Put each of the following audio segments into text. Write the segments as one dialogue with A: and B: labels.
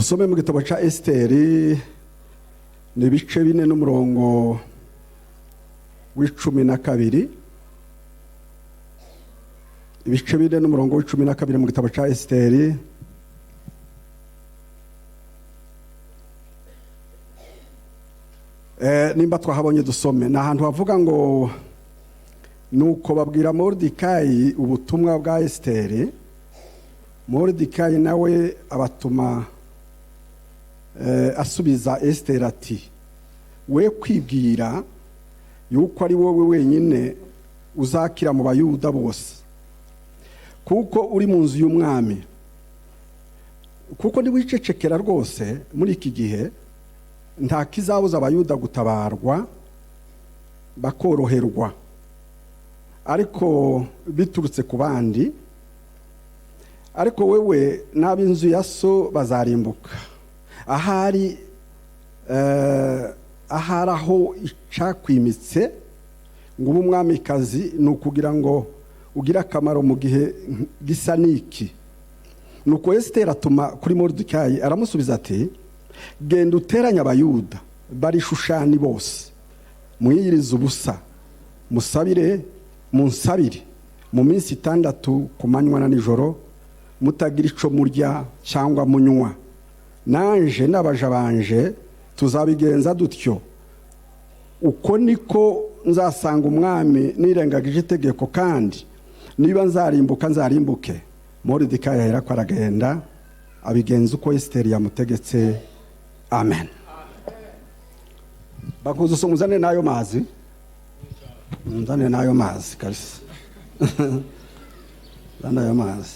A: Dusome mu gitabo cya Esiteri, ni ibice 4 n'umurongo wa 12. Ibice 4 n'umurongo wa 12 mu gitabo cya Esiteri. Nimba twahabonye dusome. Ni ahantu havuga ngo: nuko babwira Moridekayi ubutumwa bwa Esiteri. Moridekayi nawe abatuma, asubiza Esiteri ati: we kwibwira yuko ari wowe wenyine uzakira mu Bayuda bose, kuko uri mu nzu y'umwami, kuko niwicecekera rwose muri iki gihe, nta kizabuza Abayuda gutabarwa bakoroherwa, ariko biturutse ku bandi. Ariko wewe n'ab'inzu ya so bazarimbuka. Ahari aho icakwimitse ngo ube umwamikazi ni ukugira ngo ugire akamaro mu gihe gisa n'iki. Nuko Esiteri atuma kuri Moridekayi, aramusubiza ati: genda uteranye Abayuda bari Shushani bose, mwiyirize ubusa, musabire, munsabire mu minsi 6 ku manywa na nijoro, mutagira ico murya cyangwa munywa. Nanje n'abaja banje tuzabigenza dutyo. Uko niko nzasanga umwami nirengagije itegeko, kandi niba nzarimbuka nzarimbuke. Moridekayi aherako aragenda, abigenza uko Esiteri yamutegetse. Amen. Bakuze muzane n'ayo mazi, muzane n'ayo mazi kabisa, muzane ayo mazi.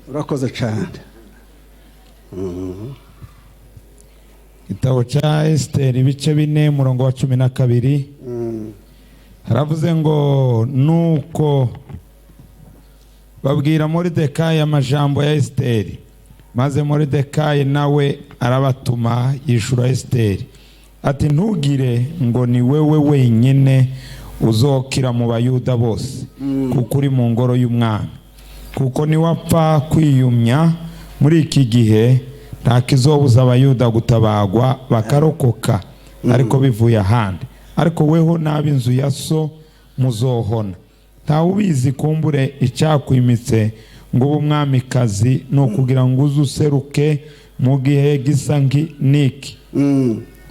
A: Urakoze cyane.
B: Igitabo cya Esiteri, ibice 4, umurongo wa 12, haravuze ngo: nuko babwira Moridekayi amajambo ya Esiteri, maze Moridekayi nawe arabatuma, yishura Esiteri ati: ntugire ngo ni wewe wenyine uzokira mu Bayuda bose, kuko uri mu ngoro y'umwami, kuko niwapfa kwiyumya muri iki gihe, nta kizobuza Abayuda gutabagwa bakarokoka, ariko bivuye ahandi. Ariko weho n'ab'inzu ya so muzohona. Ntawe ubizi, kumbure icyakwimitse ngo ube umwamikazi ni ukugira ngo uze useruke mu gihe gisa n'iki.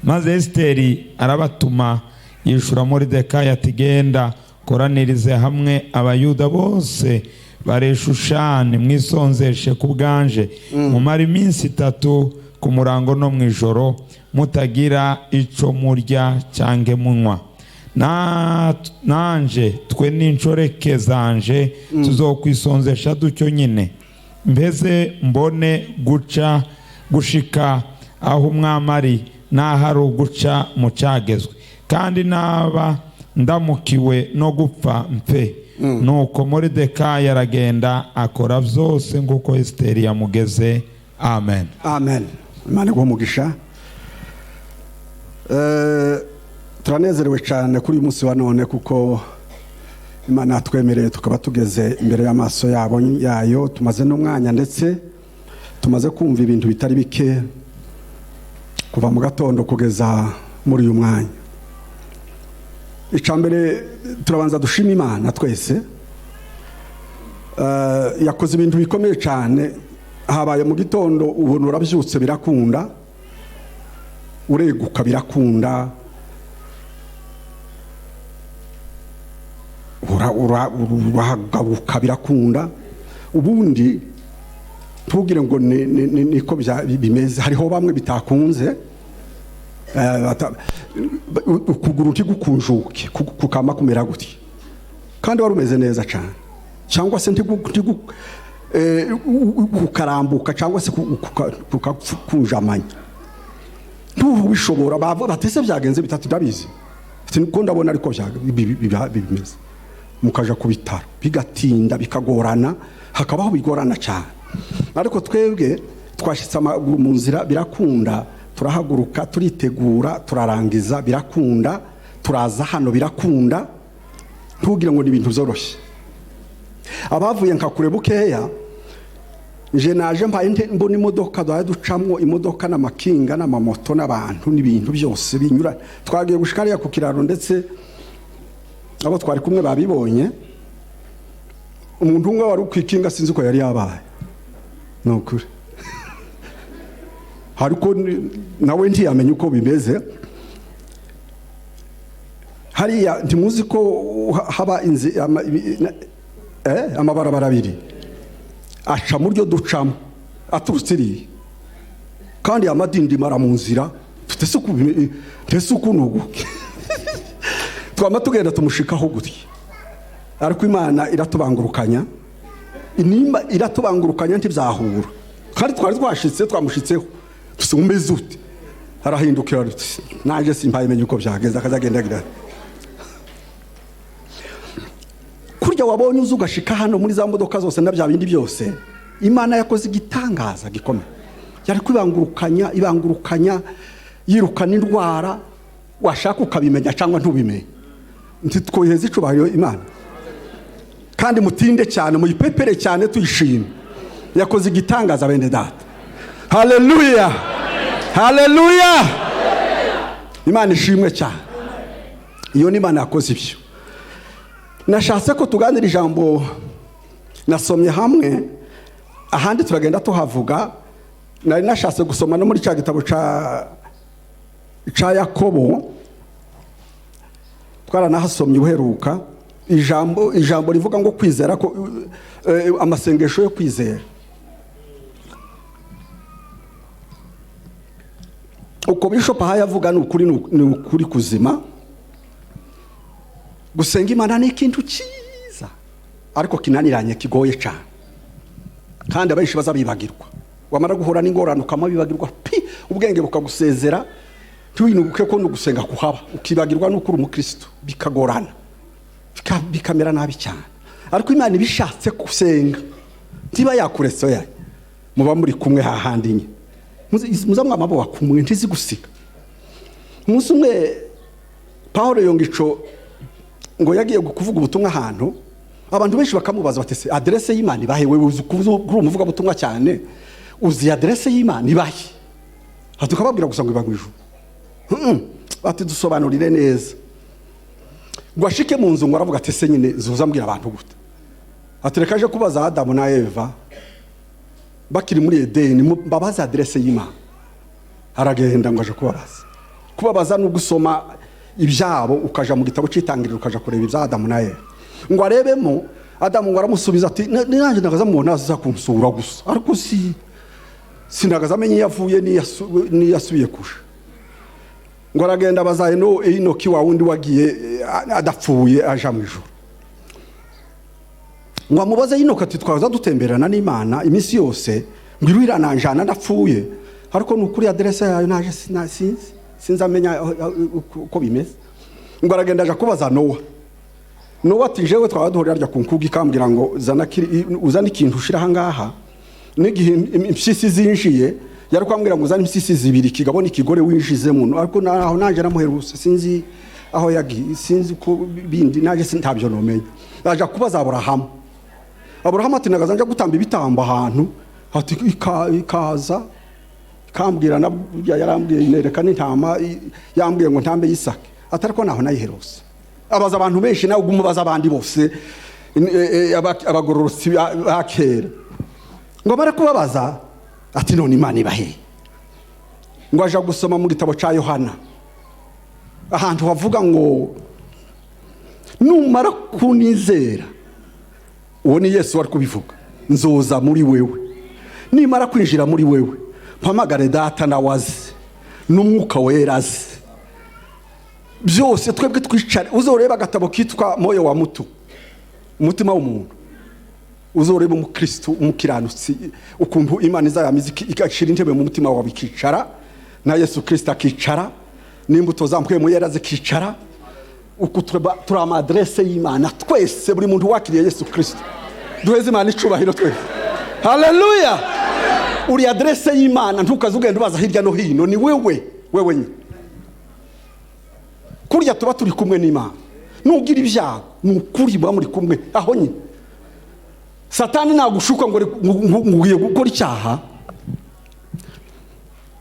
B: Maze Esiteri arabatuma, yishura Moridekayi ati: genda koranirize hamwe Abayuda bose bareshushani, mwisonzeshe ku bwanje, mumara iminsi 3 ku murango no mu ijoro, mutagira ico murya cyangwa munywa. Nanje twe n'inshoreke zanje tuzokwisonzesha dutyo nyine, mbese mbone guca gushika aho umwami ari, n'aho ari uguca mu cyagezwe, kandi naba ndamukiwe no gupfa mpe. Nuko Moridekayi aragenda, akora byose nk'uko Esiteri yamugeze. Amen.
A: Amen. Imana iguhe umugisha. Turanezerewe cyane kuri uyu munsi wa none, kuko Imana yatwemereye tukaba tugeze imbere y'amaso yabo yayo. Tumaze n'umwanya, ndetse tumaze kumva ibintu bitari bike kuva mu gatondo kugeza muri uyu mwanya. Icya mbere, turabanza dushima Imana twese. Yakoze ibintu bikomeye cyane. Habaye mu gitondo, ubuntu urabyutse birakunda, ureguka birakunda, urahagabuka birakunda. Ubundi ntugire ngo niko bimeze. Hariho bamwe bitakunze, ukuguru ntigukunjuke, kukama kumera gutya kandi wari umeze neza cyane, cyangwa se kukarambuka, cyangwa se kukakunjamanya, ntubishobora. Batese byagenze bitatu, ndabizi ko ndabona, ariko bimeze. Mukaja ku bitaro bigatinda, bikagorana, hakabaho bigorana cyane. Ariko twebwe twashyitse amaguru mu nzira birakunda, turahaguruka, turitegura, turarangiza birakunda, turaza hano birakunda. Ntugire ngo ni ibintu byoroshye. Abavuye nka kure bukeya. Nje naje mbaye mbona imodoka duhaye ducamwo, imodoka n'amakinga n'amamoto n'abantu n'ibintu byose binyura. Twagiye gushika hariya ku kiraro, ndetse abo twari kumwe babibonye. Umuntu umwe wari ukwikinga, sinzi uko yari yabaye, ni ukuri, ariko nawe ntiyamenya uko bimeze. Hariya ntimuzi ko haba amabarabara abiri aca mu ryo ducamo aturutse iriya, kandi amadindimara mu nzira. Tutese ukuntu twama tugenda tumushikaho gutya, ariko Imana iratubangurukanya, nimba iratubangurukanya ntibyahura. Kandi twari twashitse, twamushitseho, tusi umeze ute? Arahindukira ati: "Nanjye simpaye menya uko byageze." Akazagenda agira ati, kurya wabonye uza ugashika hano muri za modoka zose na bya bindi byose, Imana yakoze igitangaza gikomeye. Yari kwibangurukanya, ibangurukanya, yirukana indwara, washaka ukabimenya cyangwa ntubimenye. Ntitwoheze icubahiro Imana? Kandi mutinde cyane, muyipepere cyane, tuyishime. Yakoze igitangaza, bene data. Haleluya, haleluya! Imana ishimwe cyane. Iyo ni Imana yakoze ibyo. Nashatse ko tuganira ijambo nasomye hamwe, ahandi turagenda tuhavuga. Nari nashatse gusoma no muri cya gitabo ca Yakobo, twaranahasomye uheruka, ijambo rivuga ngo kwizera ko amasengesho yo kwizera. Uko Bishop ahaye avuga ni ukuri, ni ukuri kuzima. Gusenga Imana ni ikintu cyiza, ariko kinaniranye, kigoye cyane, kandi abenshi bazabibagirwa. Wamara guhura n'ingorane ukamubibagirwa pi, ubwenge bukagusezera, ntiwinuke ko no gusenga kuhaba, ukibagirwa n'uko uri umukristo, bikagorana, bikamera nabi cyane. Ariko Imana ibishatse gusenga ntiba yakuretse yayo, muba muri kumwe hahandi nye muza mwama kumwe, ntizigusiga. Umunsi umwe Paul Yongico ngo yagiye kuvuga ubutumwa ahantu, abantu benshi bakamubaza bati: "Se aderese y'Imana ibahe? Wewe uzi kuri umuvugabutumwa cyane, uzi aderese y'Imana ibahe?" Ati tukababwira gusa ngo iba mu ijuru. Bati: "Dusobanurire neza." Ngo ashike mu nzu, ngo aravuga ati: "Se nyine zuza mbwira abantu gute?" Ati: "Reka aje kubaza Adamu na Eva bakiri muri Edeni, mbabaze aderese y'Imana." Aragenda ngo aje kubabaza. Kubabaza ni ugusoma ibyabo, ukaja mu gitabo cy'Itangiriro, ukaja kureba ibya Adamu na Eva, ngo arebemo. Adamu ngo aramusubiza ati: "Nanjye nagaza mubona aza kunsura gusa, ariko si sinagaza amenye iyo avuye n'iyo asubiye kuja." Ngo aragenda abaza Enoki, wa wundi wagiye adapfuye aja mu ijuru, ngo amubaze Enoki ati: "Twaza dutemberana n'Imana iminsi yose, ngo iru irananjana ndapfuye, ariko ni ukuri aderese yayo naje sinzi, sinzi amenya uko bimeze." Ngo aragenda aja kubaza Nowa. Nowa ati: "Jewe twaba duhurira arya ku nkugi, ikambwira ngo uzane ikintu ushira aha ngaha." N'igihe impyisi zinjiye, yari kwambwira ngo uzane impyisi zibiri, ikigabo n'ikigore, winjizemo, ariko naho naje namuherutse, sinzi aho yagiye, sinzi ko bindi naje ntabyo nomenya. Aja kubaza Aburahamu. Aburahamu ati: "Nagaza nja gutamba ibitambo ahantu," ati, "ikaza ikambwira, na burya yarambwiye nereka n'intama, yambwiye ngo ntambe Yisake," atari ko naho nayiherutse. Abaza abantu benshi, nawe uguma ubaza abandi bose, abagororotsi ba kera. Ngo amare kubabaza ati: "None Imana ibahe?" Ngo aja gusoma mu gitabo cya Yohana, ahantu havuga ngo: "Numara kunizera," uwo ni Yesu wari kubivuga, "nzoza muri wewe, nimara kwinjira muri wewe mpamagare Data nawe aze, n'Umwuka Wera aze, byose twebwe twicare." Uzoreba agatabo kitwa Moyo wa Mutu, umutima w'umuntu, uzoreba umukristo umukiranutsi ukuntu Imana izayamiza igashyira intebe mu mutima wawe, ikicara na Yesu Kirisito akicara, n'imbuto za Mpwemu Yera zikicara. Uku turi amaderese y'Imana twese, buri muntu wakiriye Yesu Kirisito. Duheze Imana icubahiro twese. Haleluya! Uri aderese y'Imana, ntukaze ugenda ubaza hirya no hino, ni wewe wewe nyine. Kurya tuba turi kumwe n'Imana, nugira ibyago ni ukuri muba muri kumwe aho nyine. Satani nagushuka ngo ugiye gukora icyaha,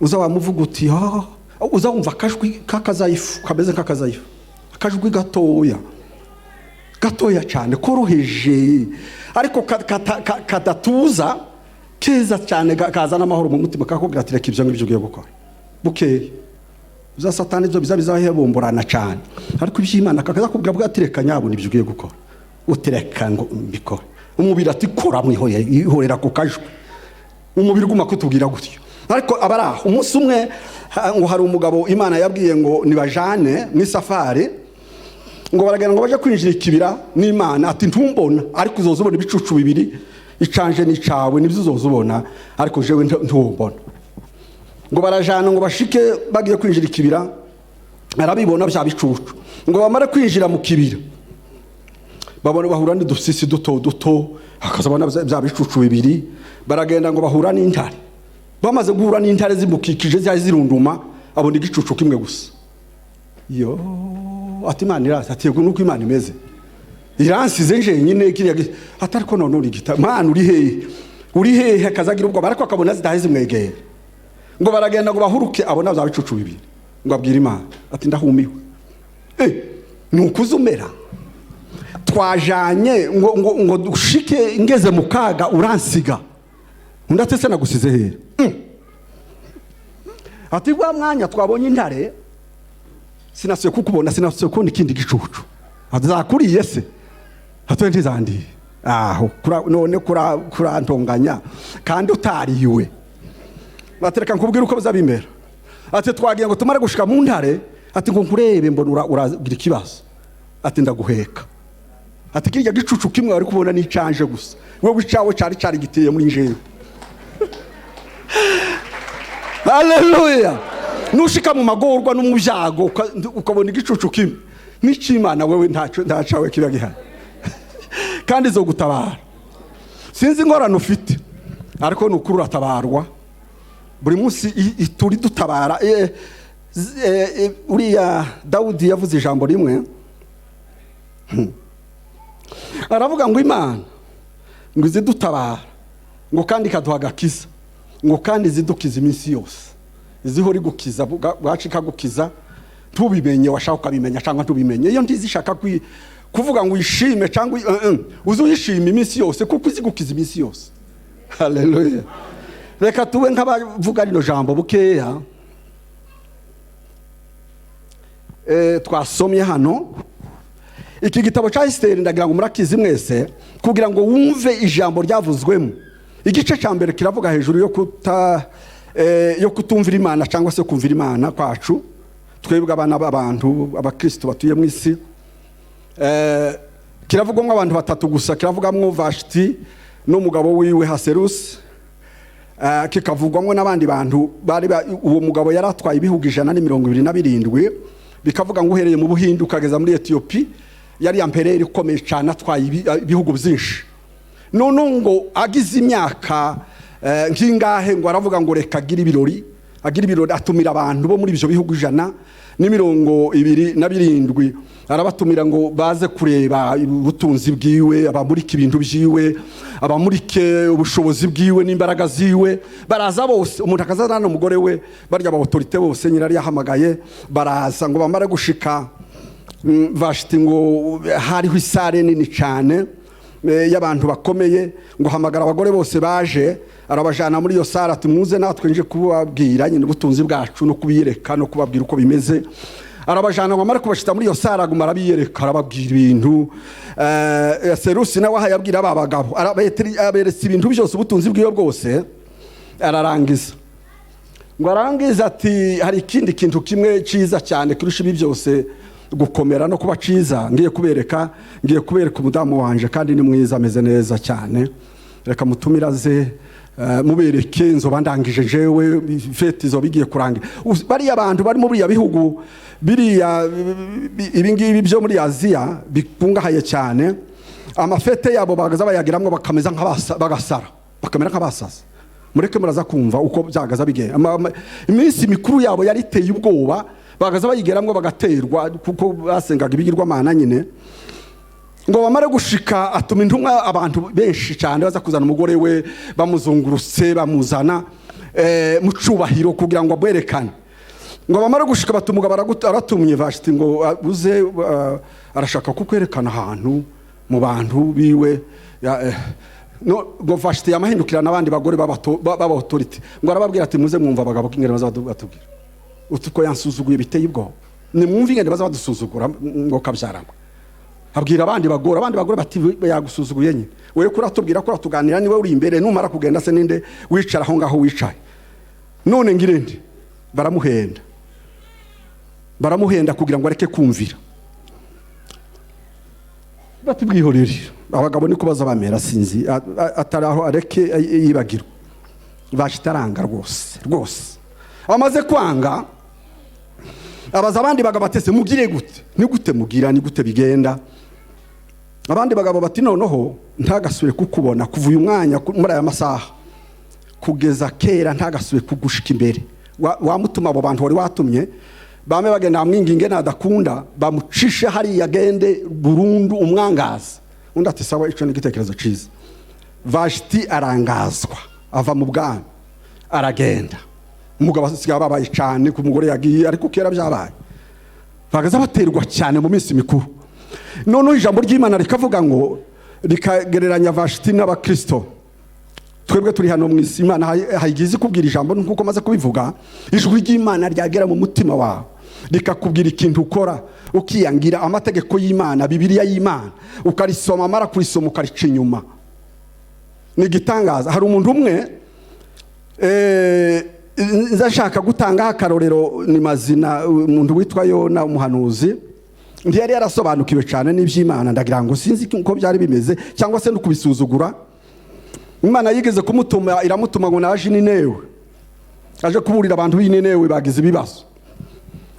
A: uza wamuvuga uti: "Ah," uza wumva akajwi k'akazayifu, kameze nk'akazayifu, akajwi gatoya gatoya cyane, koroheje, ariko kadatuza, keza cyane, kazana amahoro mu mutima, kakubwira ati: "Reka ibyo ngibyo ugiye gukora." Bukeye uza Satani ibyo biza bizahebomborana cyane, ariko iby'Imana kakaza kubwira bwa ati: "Reka nyabona ibyo ugiye gukora." Utereka ngo mbikore. Umubiri ati: "Kora." Mwihorera, ihorera ku kajwi. Umubiri uguma kutubwira gutyo, ariko aba ari aho. Umunsi umwe ngo hari umugabo Imana yabwiye ngo nibajane mu isafari, ngo baragenda, ngo baje kwinjira ikibira n'Imana ati: "Ntumbona, ariko uzoza ubona ibicucu bibiri, icanje n'icawe, nibyo uzoza ubona, ariko jewe ntiwombona." Ngo barajana, ngo bashike bagiye kwinjira ikibira, arabibona bya bicucu. Ngo bamare kwinjira mu kibira, babona bahura n'udusisi duto duto, hakazabona bya bicucu bibiri. Baragenda, ngo bahura n'intare. Bamaze guhura n'intare zimukikije, zari zirunduma, abona igicucu kimwe gusa. Yo, ati: "Imana iraza." Ati: "Yego, nuko Imana imeze, iransize njenyine kiriya ati: "Ariko none uri gita, Mana, uri hehe? Uri hehe?" Akazagira ubwoba, ariko akabona zidahe zimwegera. Ngo baragenda, ngo bahuruke, abona bya bicucu bibiri. Ngo abwire Imana ati: "Ndahumiwe, ni ukuza umera twajanye ngo dushike, ngeze mu kaga uransiga." Undi ati: "Se nagusize hehe?" Ati: "Bwa mwanya twabonye intare sinasuye kukubona, sinasuye kubona ikindi gicucu." Ati: "Zakuriye se?" Ati: "Ntizandiye aho none kurantonganya kandi utariwe." Ati: "Reka nkubwire uko bizabimera." Ati: "Twagiye, ngo tumare gushika mu ntare," ati, "ngo nkurebe mbona uragira ikibazo," ati, "ndaguheka." Ati: "Kirya gicucu kimwe wari kubona n'icanje gusa, wowe icawe cari giteye muri njewe." Haleluya! Nushika mu magorwa no mu byago, ukabona igicucu kimwe n'icimana, wewe ntaco ntacawe kiba gihari, kandi zo gutabara. Sinzi ingorane ufite, ariko ni ukuri uratabarwa buri munsi. Turi dutabara. Uriya Dawudi yavuze ijambo rimwe, aravuga ngo Imana ngo izidutabara, ngo kandi ikaduha agakiza, ngo kandi izidukiza iminsi yose, izihora igukiza bwaca ikagukiza ntubimenye, washaka ukabimenya cyangwa ntubimenye. Iyo ntizishaka kuvuga ngo uyishime cyangwa uze uyishima iminsi yose, kuko izigukiza iminsi yose. Haleluya! Reka tube nk'abavuga rino jambo bukeya twasomye hano. Iki gitabo cya Esiteri, ndagira ngo murakizi mwese, kugira ngo wumve ijambo ryavuzwemo. Igice cya mbere kiravuga hejuru yo kutumvira Imana cyangwa se kumvira Imana kwacu twebwe abana b'abantu, abakristo batuye mu isi. Kiravugwamo abantu batatu gusa. Kiravugamo Vashiti n'umugabo wiwe Haserusi, kikavugwamo n'abandi bantu bari uwo mugabo yari atwaye ibihugu 127. Bikavuga ngo uhereye mu Buhinde ukageza muri Etiyopi, yari empereur ikomeye cyane, atwaye ibihugu byinshi. None ngo agize imyaka nk'ingahe, ngo aravuga ngo reka agire ibirori. Agira ibirori, atumira abantu bo muri ibyo bihugu 127, arabatumira ngo baze kureba ubutunzi bwiwe, abamurike ibintu byiwe, abamurike ubushobozi bwiwe n'imbaraga ziwe. Baraza bose, umuntu akazana n'umugore we, barya ba autorité bose nyina yari yahamagaye, baraza. Ngo bamare gushika, Vashiti ngo hariho i salle nini cyane y'abantu bakomeye, ngo hamagara abagore bose baje, arabajana muri iyo salle, ati: "Muze natwe nje kubabwira nyine ubutunzi bwacu no kubiyereka no kubabwira uko bimeze." Arabajana, ngo amare kubashita muri iyo salle, aguma arabiyereka, arababwira ibintu. Serusi nawe aha yabwira aba bagabo, aberetse ibintu byose, ubutunzi bwiwe bwose. Ararangiza, ngo arangize ati: "Hari ikindi kintu kimwe cyiza cyane kurusha ibi byose gukomera no kuba cyiza ngiye kubereka. Ngiye kubereka umudamu wanje, kandi ni mwiza, ameze neza cyane. Reka mutumire aze, mubereke, nzoba ndangije jewe, fête izoba igiye kurangira." Bariya bantu bari muri biriya bihugu, biriya ibi ngibi byo muri Aziya bikungahaye cyane, ama fête yabo bagaza bayagiramwo bakameza bagasara, bakamera nk'abasaza. Mureke muraza kumva uko byagaza bigenda. Iminsi mikuru yabo yari iteye ubwoba, bagaza bayigeramwo bagaterwa, kuko basengaga ibigirwamana nyine. Ngo bamare gushika, atuma intumwa, abantu benshi cyane baza kuzana umugore we, bamuzungurutse, bamuzana mu cubahiro kugira ngo abwerekane. Ngo bamare gushika, batumuga aratumye Vashiti ngo uze, arashaka kukwerekana ahantu mu bantu biwe. No, ngo Vashiti yamahindukira n'abandi bagore b'aba autorité, ngo arababwira ati: "Muze mwumva abagabo k'ingene baza batubwira utuko yansuzuguye biteye ubwoba, nimwumve ingene baza badusuzugura." Ngo kabyarama abwira abandi bagore, abandi bagore bati: "Yagusuzuguye nyine, wewe kuratubwira ko uratuganira, niwe uri imbere, numara kugenda se ninde wicara aho ngaho wicaye?" None ngirente. Baramuhenda, baramuhenda kugira ngo areke kumvira. Bati: "Bwihorere, abagabo niko baza bamera." Sinzi atari aho areke yibagirwa. Bashitaranga rwose rwose. Amaze kwanga, abaza abandi bagabo batese: "Mugire gute? Ni gute mugira? Ni gute bigenda?" Abandi bagabo bati: "Noneho ntagasubire kukubona kuva uyu mwanya, muri aya masaha kugeza kera, ntagasubire kugushika imbere." Wamutuma abo bantu wari watumye bame bagenda bamwinginge, nadakunda bamucishe hariya, agende burundu, umwangaza. Undi ati: "Sawa, ico ni igitekerezo ciza." Vashiti arangazwa, ava mu bwami, aragenda. Umugabo asigaye ababaye cyane ku mugore yagiye, ariko kera byabaye bagaza baterwa cyane mu minsi mikuru. Noneho ijambo ry'Imana rikavuga ngo, rikagereranya Vashiti n'abakristo twebwe turi hano mu isi. Imana hayigize ikubwira ijambo nk'uko maze kubivuga, ijwi ry'Imana ryagera mu mutima wawe rikakubwira ikintu ukora, ukiyangira amategeko y'Imana, Bibiliya y'Imana ukarisoma, amara kurisoma ukarica inyuma. Ni igitangaza. Hari umuntu umwe nza nshaka gutangaho akarorero, ni mazina umuntu witwa Yona umuhanuzi. Ntiyari yarasobanukiwe cyane n'iby'Imana, ndagira ngo sinzi uko byari bimeze, cyangwa se no kubisuzugura. Imana yigeze kumutuma, iramutuma ngo naje i Ninewe, aje kuburira abantu b'i Ninewe bagize ibibazo.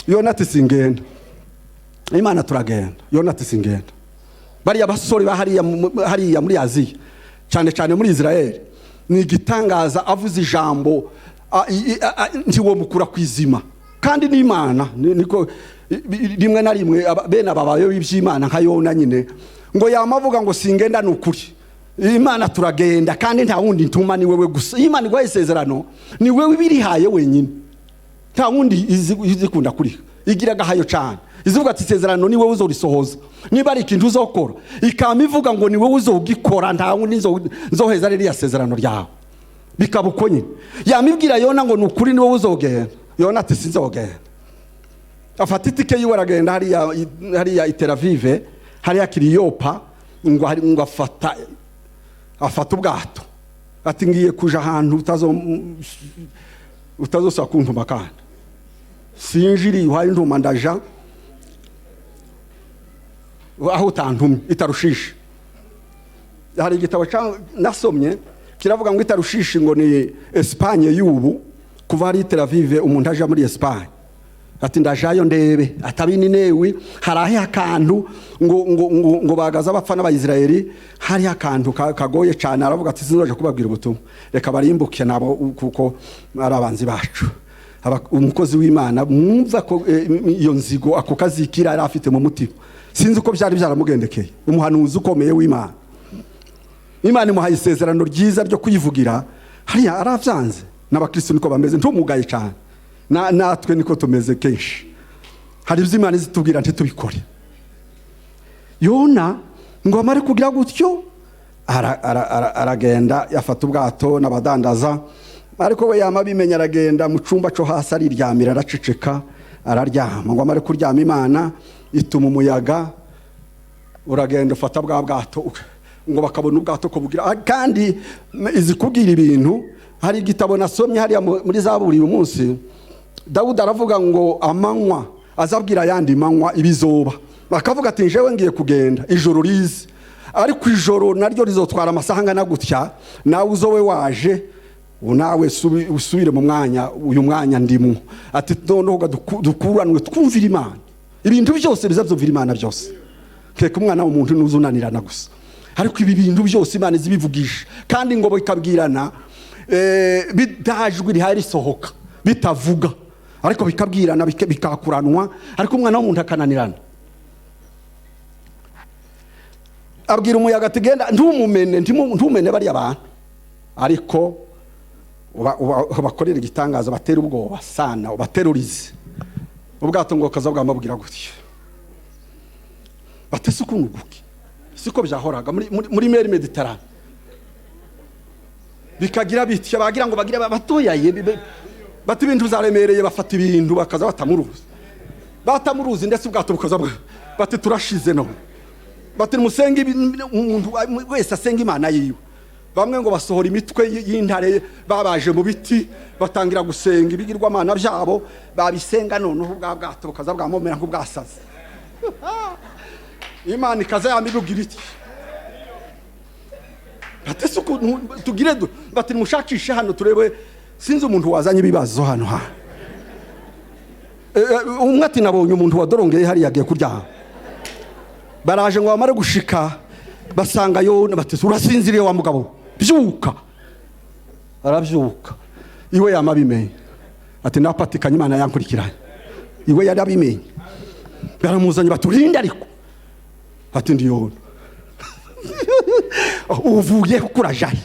A: Yona ati: "Singenda." Imana turagenda. Yona ati: "Singenda." Bariya basore ba hariya hariya muri Aziya, cyane cyane muri Israel, ni igitangaza. Avuze ijambo ntiwomukura ku izima, kandi n'Imana niko rimwe na rimwe bene aba bayo b'iby'Imana nka Yona nyine, ngo yama avuga ngo: "Singenda, ni ukuri, Imana turagenda, kandi nta wundi ntuma, ni wewe gusa." Iyo Imana iguhaye isezerano, ni wewe ibirihaye wenyine, nta wundi izikunda kuriha. Igira agahayo cyane, izivuga ati: "Isezerano ni wowe uzorisohoza." Niba ari ikintu uzokora, ikama ivuga ngo: "Ni wowe uzogikora, nta wundi nzoheza ririya sezerano ryawe." Bikaba uko nyine. Yamibwira Yona ngo: "Ni ukuri, ni wowe uzogenda." Yona ati: "Sinzogenda." Afata itike yiwe, aragenda hariya, hariya i Tel Aviv, hariya Kiriyopa, ngo ngo afata ubwato, ati: "Ngiye kuja ahantu utazosaba kuntuma, kandi sinjiri uhaye intuma, ndaja aho utantumye." Itarushishi, hari igitabo nasomye kiravuga ngo Itarushishi ngo ni Espagne y'ubu. Kuva hari Tel Aviv umuntu aja muri Espagne, ati: "Ndajayo ndebe atabininewi." Hari aho akantu ngo bagaza abapfa n'Abayisiraheli, hariho akantu kagoye cyane. Aravuga ati: "Sinzoja kubabwira ubutumwa, reka barimbuke nabo kuko ari abanzi bacu." Umukozi w'Imana, mwumva ko iyo nzigo, ako kazikira yari afite mu mutima, sinzi uko byari byaramugendekeye. Umuhanuzi ukomeye w'Imana, Imana imuhaye isezerano ryiza ryo kuyivugira hariya, aravyanze. N'abakristo niko bameze, ntumugaye cyane. Natwe niko tumeze kenshi, hari ibyo Imana izitubwira ntitubikore. Yona ngo amare kugira gutyo, aragenda, yafata ubwato n'abadandaza, ariko we yama abimenya, aragenda mu cyumba cyo hasi, ariryamira, araceceka, araryama. Ngo amare kuryama, Imana ituma umuyaga uragenda ufata bwa bwato, ngo bakabona ubwato ko bugira. Kandi izi kubwira ibintu, hari igitabo nasomye hariya muri Zaburi uyu munsi, Dawudi aravuga ngo amanywa azabwira ayandi manywa ibizoba, bakavuga ati: "Njewe ngiye kugenda, ijoro rize, ariko ijoro naryo rizotwara amasaha angana gutya, nawe uzowe waje, nawe usubire mu mwanya, uyu mwanya ndimo." Ati: "Noneho dukuranwe twumvira Imana, ibintu byose bizabyumvira Imana byose." Keka umwana w'umuntu nuza unanirana gusa, ariko ibi bintu byose Imana izibivugisha, kandi ngo bikabwirana bidajwi rihaye risohoka, bitavuga, ariko bikabwirana, bikakuranwa, ariko umwana w'umuntu akananirana. Abwira umuyaga ati: "Genda, ntumumene, ntumene bariya bantu, ariko ubakorere igitangaza, batera ubwoba sana, ubaterurize." Ubwato ngo kaza bwamabwira gutya, batese ukuntu guki siko byahoraga muri mer Méditerranée, bikagira bitya, bagira ngo bagire batoyaye, bati ibintu zaremereye, bafata ibintu bakaza batamuruzi, batamuruzi, ndetse ubwato bukaza bati turashize none. Bati musenge, umuntu wese asenga Imana yiwe. Bamwe ngo basohora imitwe y'intare babaje mu biti, batangira gusenga ibigirwamana byabo, babisenga, noneho bwa bwato bukaza bwamomera nk'ubwasaze. Imana ikaza yamibugira iti batese ukuntu tugire bati mushakishe hano turebe, sinzi umuntu wazanye ibibazo hano hano. Umwe ati: "Nabonye umuntu wadorongeye hariya agiye kuryama." Baraje ngo bamare gushika basanga yo, batese: "Urasinziriye wa mugabo, byuka." Arabyuka, iwe yama abimenye, ati: "Napatikanye, Imana yankurikiranye." Iwe yari abimenye. Baramuzanye, baturinde, ariko ati: "Ndiyona." "Uvuye kuko urajahe?"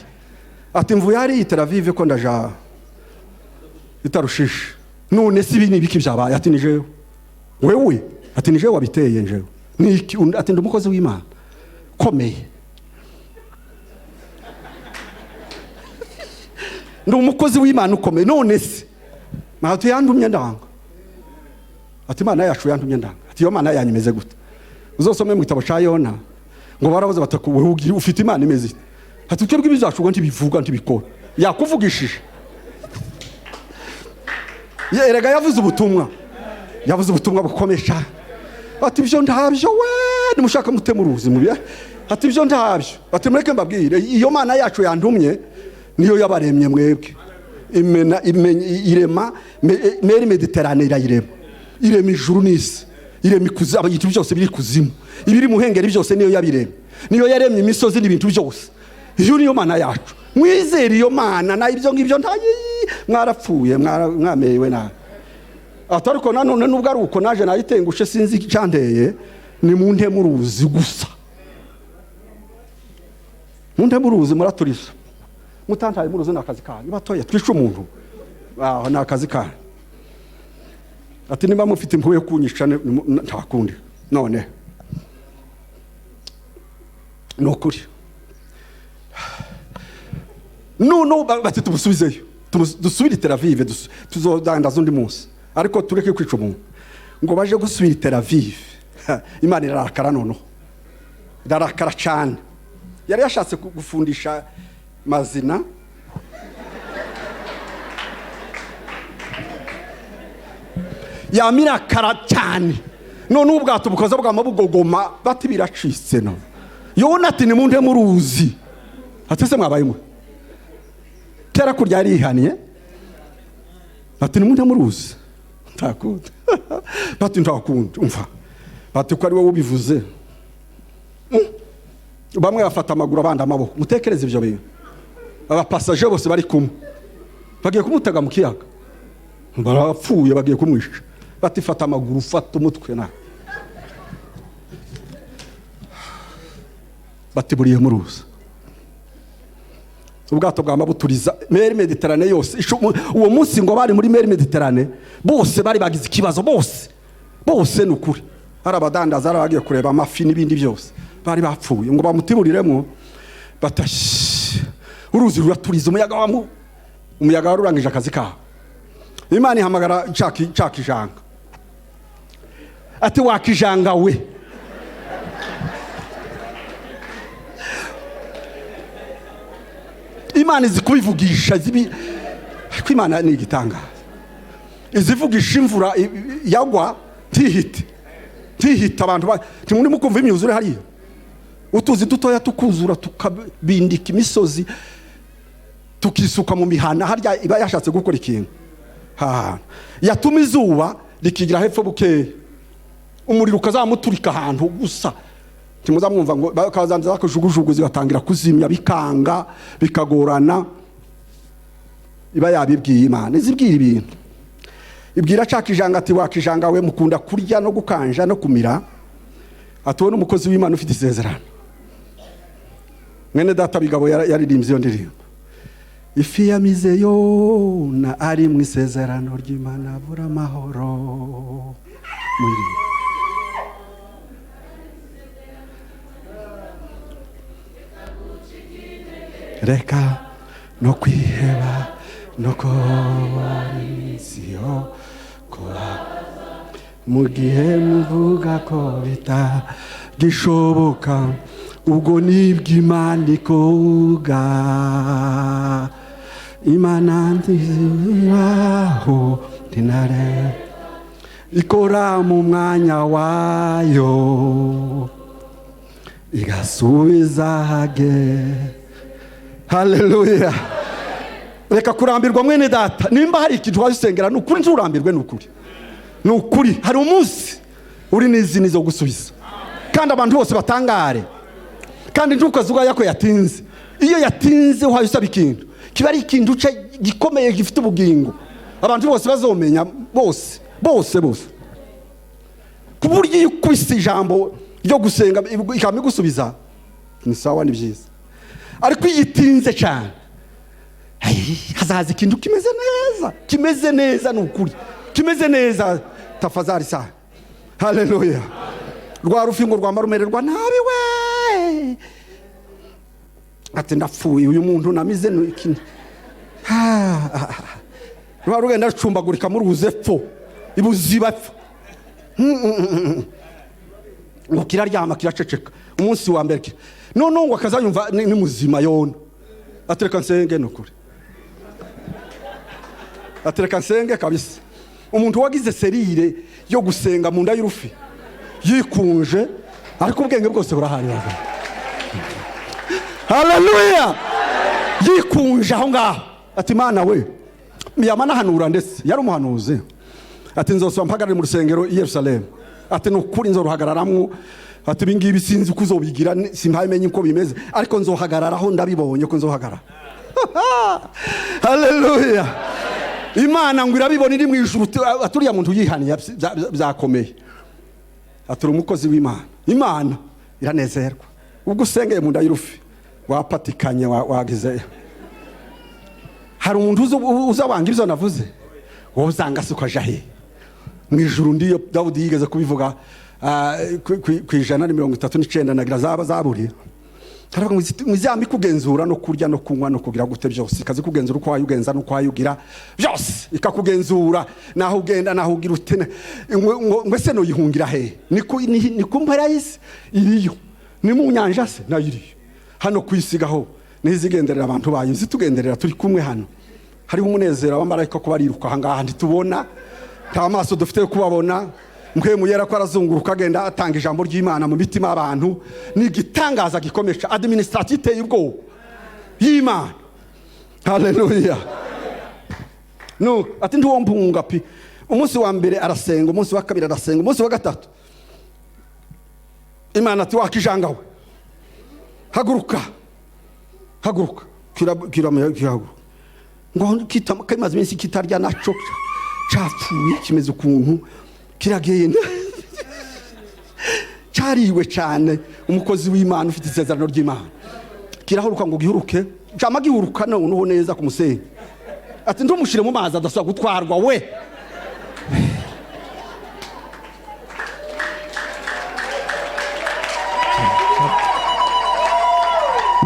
A: Ati: "Mvuye hariya i Tel Aviv, ko ndaja i Tarushishi." "None si ibi ni ibiki byabaye?" Ati: "Ni jewe." "Wewe?" Ati: "Ni jewe wabiteye, njewe." "Ni iki?" Undi ati: "Ndi umukozi w'Imana komeye, ndi umukozi w'Imana ukomeye." "None se?" Ati: "Yandumye ndanga." Ati: "Imana yacu yantumye ndanga." Ati: "Iyo Mana yanyu imeze gute?" Uzosome mu gitabo ca Yona, ngo barabaza bati: "Wewe ufite Imana imeze ite?" Ati: "Twebwe ibizacu ngo ntibivuga, ntibikora, yakuvugishije." Erega yavuze ubutumwa, yavuze ubutumwa bukomeye cyane. Ati: "Ibyo ntabyo we, nimushaka mute muruzi mubi." Ati: "Ibyo ntabyo." Ati: "Mureke mbabwire, iyo Mana yacu yantumye niyo yabaremye mwebwe, imena irema mer Méditerranée, irayirema, irema ijuru n'isi, irema ikuzimu, ibintu byose biri kuzimu, ibiri mu hengeri byose niyo yabiremye, niyo yaremye imisozi n'ibintu byose. Iyo niyo Mana yacu, mwizere iyo Mana, na ibyo ngibyo ntayi, mwarapfuye, mwamerewe nabi." Ati: "Ariko nanone nubwo ari uko naje nayitengushe, sinzi icyanteye, ni mu ntemu uruzi gusa, mu ntemu uruzi muraturiza, mutantaye muruzi ni akazi kanyu." Batoya twishe umuntu aho ni akazi kanyu. Ati: "Niba mufite impuhwe yo kunyica, nta kundi." None ni ukuri noneho bati: "Tumusubizeyo, dusubire i Tel Aviv, tuzodandaza undi munsi, ariko tureke kwica umuntu." Ngo baje gusubira i Tel Aviv, Imana irarakara, noneho irarakara cyane. Yari yashatse gufundisha mazina yamirakara cyane, none ubwato bukoza bwama bugogoma, bati: "Biracitse." No Yona ati: "Nimunde muruzi." Ati: "Se mwabaye mwe tera kurya?" Yarihaniye, ati: "Nimunde muruzi." Ntakunda, bati: "Ntakunda." Umva, bati: "Ko ari wowe ubivuze." Bamwe bafata amaguru, abandi amaboko. Mutekereze ibyo bintu, abapasaje bose bari kumwe bagiye kumutega mu kiyaga, barapfuye, bagiye kumwica. Bati: "Fata amaguru, fata umutwe." Na bati: "Buriye muruzi." Ubwato bwama buturiza mer Méditerranée yose. Uwo munsi ngo bari muri mer Méditerranée bose bari bagize ikibazo, bose bose, ni ukuri, hari abadandaza, hari abagiye kureba amafi n'ibindi byose, bari bapfuye. Ngo bamutiburiremo, batashye, uruzi ruraturiza, umuyaga wamu umuyaga wari urangije akazi kabo. Imana ihamagara ca kijanga, ati: "Wakijanga we, Imana izi kubivugisha zibi." Ariko Imana ni igitangaza, izivugisha imvura yagwa ntihite, ntihite. Abantu ntimuri kumva imyuzure hariya, utuzi dutoya tukuzura, tukabindika imisozi, tukisuka mu mihana harya. Iba yashatse gukora ikintu hahantu, yatuma izuba rikigira hepfo bukeya, umuriro ukazamuturika ahantu gusa. Ntimuzamwumva ngo bakazanza zakajugujugu zigatangira kuzimya, bikanga, bikagorana. Iba yabibwiye. Imana izibwira ibintu, ibwira ca kijanga ati: "Wakijanga we, mukunda kurya no gukanja no kumira." Ati: "Wowe n'umukozi w'Imana ufite isezerano." Mwene data Bigabo yaririmbye iyo ndirimbo. Ifi yamize Yona ari mu isezerano ry'Imana, abura amahoro. Muyiririmbe. Reka no kwiheba no kubura iminsi yo kuba, mu gihe muvuga ko bitagishoboka, ubwo nibwo Imana ikoga. Imana nziraho ntinare ikora mu mwanya wayo, igasubiza hage. Haleluya. Reka kurambirwa mwene data. Nimba hari ikintu wazisengera, ni ukuri nturambirwe, ni ukuri, ni ukuri. Hari umunsi uri n'izini zo gusubiza, kandi abantu bose batangare. Kandi ntukazuga yako yatinze. Iyo yatinze uhaye usaba ikintu, kiba ari ikintu gikomeye gifite ubugingo, abantu bose bazomenya, bose bose bose. Ku buryo iyo ukubise ijambo ryo gusenga ikaba igusubiza, ni sawa, ni byiza. Ariko iyo itinze cyane, hazaza ikintu kimeze neza, kimeze neza, ni ukuri kimeze neza. Tafazari sana. Haleluya. Rwa rufi ngo rwamara rumererwa nabi we, ati ndapfuye, uyu muntu namize iki. Rwa rugenda rucumbagurika muri uze pfo ibuziba pfo, ngo kiraryama kiraceceka. Umunsi wa mbere none ngo akazayumva ni muzima. Yona atereka nsenge, ni ukuri atereka nsenge kabisa. Umuntu wagize serire yo gusenga mu nda y'urufi yikunje, ariko ubwenge bwose burahari. Haleluya. Yikunje aho ngaho ati Imana we, yamanahanura, ndetse yari umuhanuzi. Ati nzosaba mpagarare mu rusengero i Yerusalemu. Ati ni ukuri nzoruhagararamwo. Ati ibi ngibi sinzi uko uzobigira, simpamenye uko bimeze, ariko nzohagararaho, ndabibonye ko nzohagarara. Haleluya. Imana ngo irabibona iri mu ijuru, aturiya muntu yihaniye byakomeye, atura umukozi w'Imana. Imana iranezerwa ubwo usengeye mu nda y'urufi, wapatikanye, wagize. Hari umuntu uzabanga ibyo navuze? Wowe uzanga se ukaja he mu ijuru? Ndiyo Dawudi yigeze kubivuga, ku 139 nagira zaba zaburi. Haravuga ngo izamba ikugenzura no kurya no kunywa no kugira gute byose, ikaza ikugenzura uko wayugenza n'uko wayugira byose, ikakugenzura naho ugenda naho ugira ute. Ngo ese noyihungira he? Ni ku mpera y'isi iriyo, ni mu nyanja se nayo iriyo, hano ku isi gaho nizigenderera abantu bayo, zitugenderera turi kumwe hano. Hariho umunezero w'abamarayika ko bariruka aha ngaha, ntitubona, nta maso dufite yo kubabona. Mpwemu yera ko arazunguruka agenda atanga ijambo ry'Imana mu mitima y'abantu. Ni igitangaza gikomeye, administration iteye ubwoba y'Imana. Haleluya. No ati ndiwo mpunga pi. Umunsi wa mbere arasenga, umunsi wa kabiri arasenga, umunsi wa gatatu Imana ati wakijanga we, haguruka, haguruka. Kirahaguruka ngo kimaze iminsi kitarya naco capfuye, kimeze ukuntu kiragenda, cyariwe cyane. Umukozi w'Imana ufite isezerano ry'Imana kirahuruka ngo gihuruke, cyama gihuruka noneho neza ku musenyi. Ati ndumushire mu mazi adasubira gutwarwa we.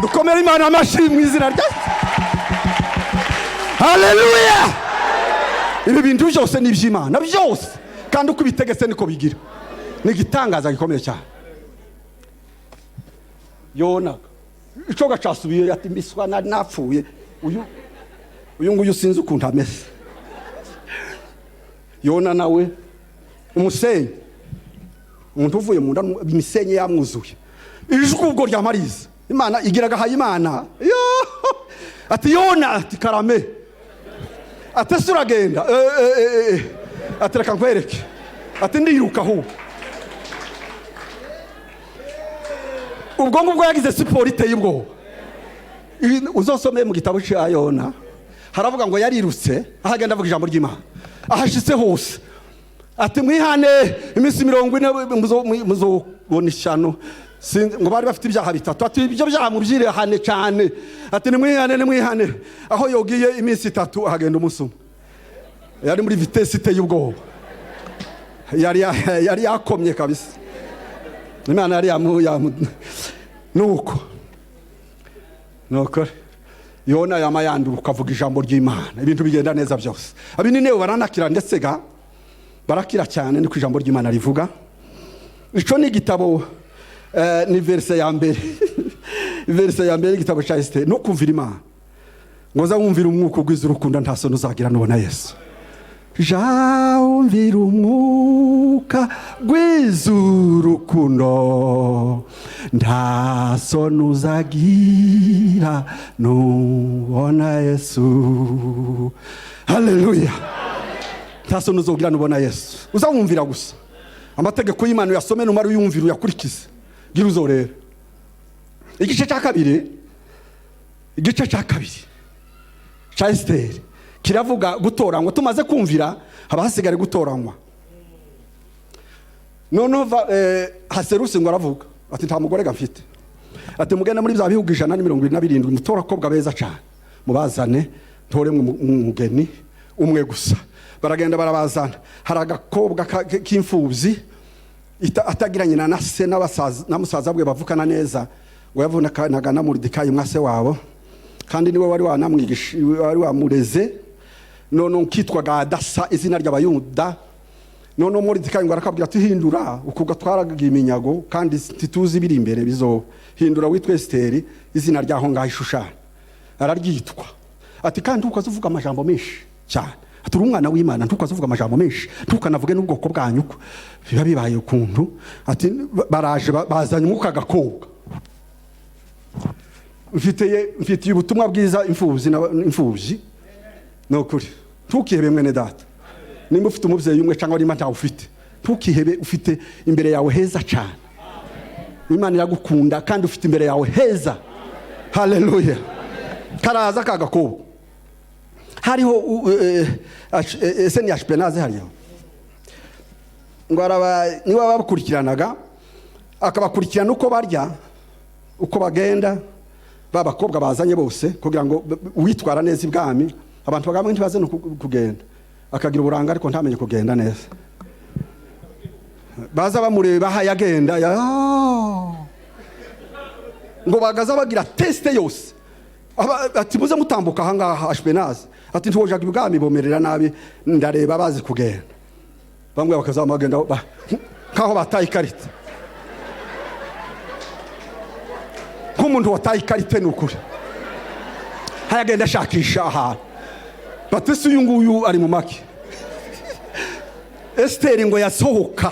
A: Dukomere Imana amashyi mu izina rya Haleluya. Ibi bintu byose ni iby'Imana byose, kandi uko ibitegetse niko bigira. Ni igitangaza gikomeye cyane. Yona icoga casubiye, ati mbiswa nari napfuye, uyu nguyu sinzi ukuntu ameze. Yona nawe umusenyi, umuntu uvuye mu nda imisenyi yamwuzuye, ijwi ubwo rya Mariza Imana igira agahaye Imana. Yo! Ati Yona, ati karame, ati ese uragenda? Ati reka nkwereke, ati ndiruka ahubwo. Ubwo ngubwo yagize siporo iteye ubwoba. Uzosome mu gitabo cya Yona, haravuga ngo yarirutse aho agenda avuga ijambo ry'Imana ahashitse hose, ati mwihane iminsi 40 muzobona ishyano. Ngo bari bafite ibyaha bitatu. Ati ibyo byaha mubyirehane cyane. Ati nimwihane, nimwihane. Aho yogiye iminsi 3 ahagenda umunsi umwe. Yari muri vitesse iteye ubwoba, yari yakomye kabisa. Imana yari yamu nuko Yona yama yandura, ukavuga ijambo ry'Imana, ibintu bigenda neza byose. Abininewe baranakira, ndetse ga barakira cyane, niko ijambo ry'Imana rivuga. Ico ni igitabo, ni verse ya mbere, verse ya mbere y'igitabo cya Esiteri. No kumvira Imana, ngo za wumvira umwuka ugwiza urukundo, nta soni uzagira nubona Yesu. Ja wumvira umwuka gwiza urukundo, nta soni uzagira nubona Yesu. Haleluya! Nta soni uzogira nubona Yesu. Uzawumvira gusa amategeko y'Imana, uyasome, numara uyumvira uyakurikize, gira uzorera. Igice cya kabiri, igice cya kabiri cya Esiteri kiravuga gutoranywa. Tumaze kumvira, haba hasigaye gutoranywa. Noneho Haserusi ngo aravuga ati nta mugore gafite. Ati mugende muri bya bihugu 177, mutore abakobwa beza cyane, mubazane, ntore umugeni umwe gusa. Baragenda barabazana. Hari agakobwa k'imfubyi atagira nyina na se n'abasaza na musaza bwe bavukana neza. Ngo yavunanaga na Moridekayi mwase wabo, kandi niwe wari wanamwigisha, wari wamureze. None kitwaga Adasa, izina ry'Abayuda. None Moridekayi ngo arakabwira ati hindura uko gatwaraga iminyago, kandi ntituzi ibiri imbere bizo, hindura witwe Esiteri, izina ryaho ngaho Ishushani. Araryitwa. Ati kandi ntukaze uvuga amajambo menshi cyane. Ati uri umwana w'Imana, ntukaze uvuga amajambo menshi, ntukanavuge n'ubwoko bwanyu ko biba bibaye ukuntu. Ati baraje bazanye umwuka agakobwa. Mfitiye ubutumwa bwiza imfubyi imfubyi. Ni ukuri, ntukihebe mwene data. Nimba ufite umubyeyi umwe cyangwa nimba ntawe ufite, ntukihebe. Ufite imbere yawe heza cyane. Imana iragukunda kandi ufite imbere yawe heza. Haleluya! Karaza ka gakobwa. Hariho ese ni Ashipenazi hariya, ngo araba niwe bakurikiranaga, akabakurikirana uko barya, uko bagenda, ba bakobwa bazanye bose, kugira ngo uwitwara neza ibwami, abantu bagamwe ntibaze no kugenda, akagira uburanga ariko ntamenye kugenda neza. Baza bamureba aho yagenda ngo bagaza bagira test yose. Ati muze mutambuka ahangaha. Ashipenazi ati ntiwojaga ibwami bomerera nabi, ndareba bazi kugenda. Bamwe bakazama bagenda nkaho bataye ikarita, nk'umuntu wataye ikarite. Ni ukuri, hayagenda ashakisha ahantu. Batese uyu nguyu ari mu make. Esiteri ngo yasohoka